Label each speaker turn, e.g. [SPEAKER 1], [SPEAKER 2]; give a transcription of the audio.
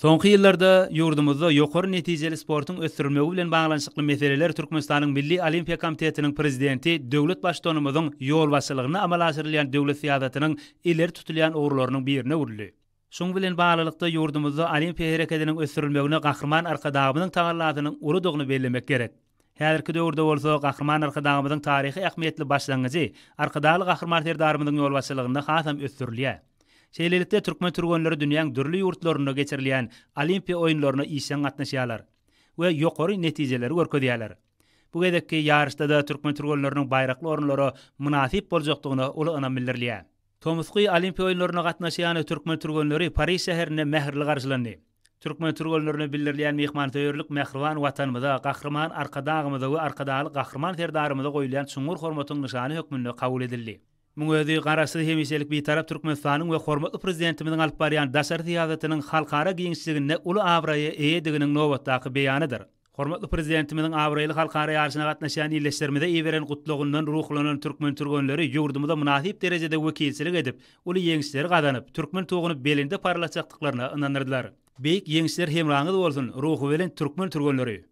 [SPEAKER 1] Soňky ýyllarda ýurdumyzda ýokary netijeli sportuň ösdürilmegi bilen baglanyşykly meseleler Türkmenistanyň Milli Olimpiýa komitetiniň prezidenti döwlet Baştutanymyzyň ýolbaşçylygynda amala aşyrylýan döwlet syýasatynyň ileri tutulýan ugurlarynyň birine öwrüldi. Şuň bilen baglylykda, ýurdumyzda olimpiýa hereketiniň ösdürilmegine Gahryman Arkadagymyzyň tagallasynyň uludygyny bellemek gerek. Häzirki döwürde bolsa Gahryman Arkadagymyzyň taryhy ähmiýetli başlangyjy Arkadagly Gahryman Serdarymyzyň ýolbaşçylygynda hasam ösdürilýär. Şeýlelikde, türkmen türgenleri dünýäň dürli ýurtlarynda geçirilýän Olimpiýa oýunlaryna işjeň gatnaşýarlar we ýokary netijeleri görkezýärler. Bu gezekki ýaryşda-da türkmen türgenleriniň baýrakly orunlara mynasyp boljakdygyna uly ynam bildirilýär. Tomusky Olimpiýa oýunlaryna gatnaşýan türkmen türgenleri Pariž şäherinde mähirli garşylandy. Türkmen türgenlerine bildirilýän myhmansöýerlik mähriban Watanymyza, Gahryman Arkadagymyza we Arkadagly Gahryman Serdarymyza goýulýan çuňňur hormatyň nyşany hökmünde kabul edildi. Muň özi Garaşsyz, hemişelik Bitarap Türkmenistanyň we hormatly Prezidentimiziň alyp barýan daşary syýasatynyň halkara giňişliginde uly abraýa eýediginiň nobatdaky beýanydyr. Hormatly Prezidentimiziň abraýly halkara ýaryşyna gatnaşýan ildeşlerimize iberen Gutlagyndan ruhlanan türkmen türgenleri ýurdumyza mynasyp derejede wekilçilik edip, uly ýeňişleri gazanyp, türkmen tuguny belende parlatjakdyklaryna ynandyrdylar. Beýik ýeňişler hemraňyz bolsun, ruhubelent türkmen türgenleri!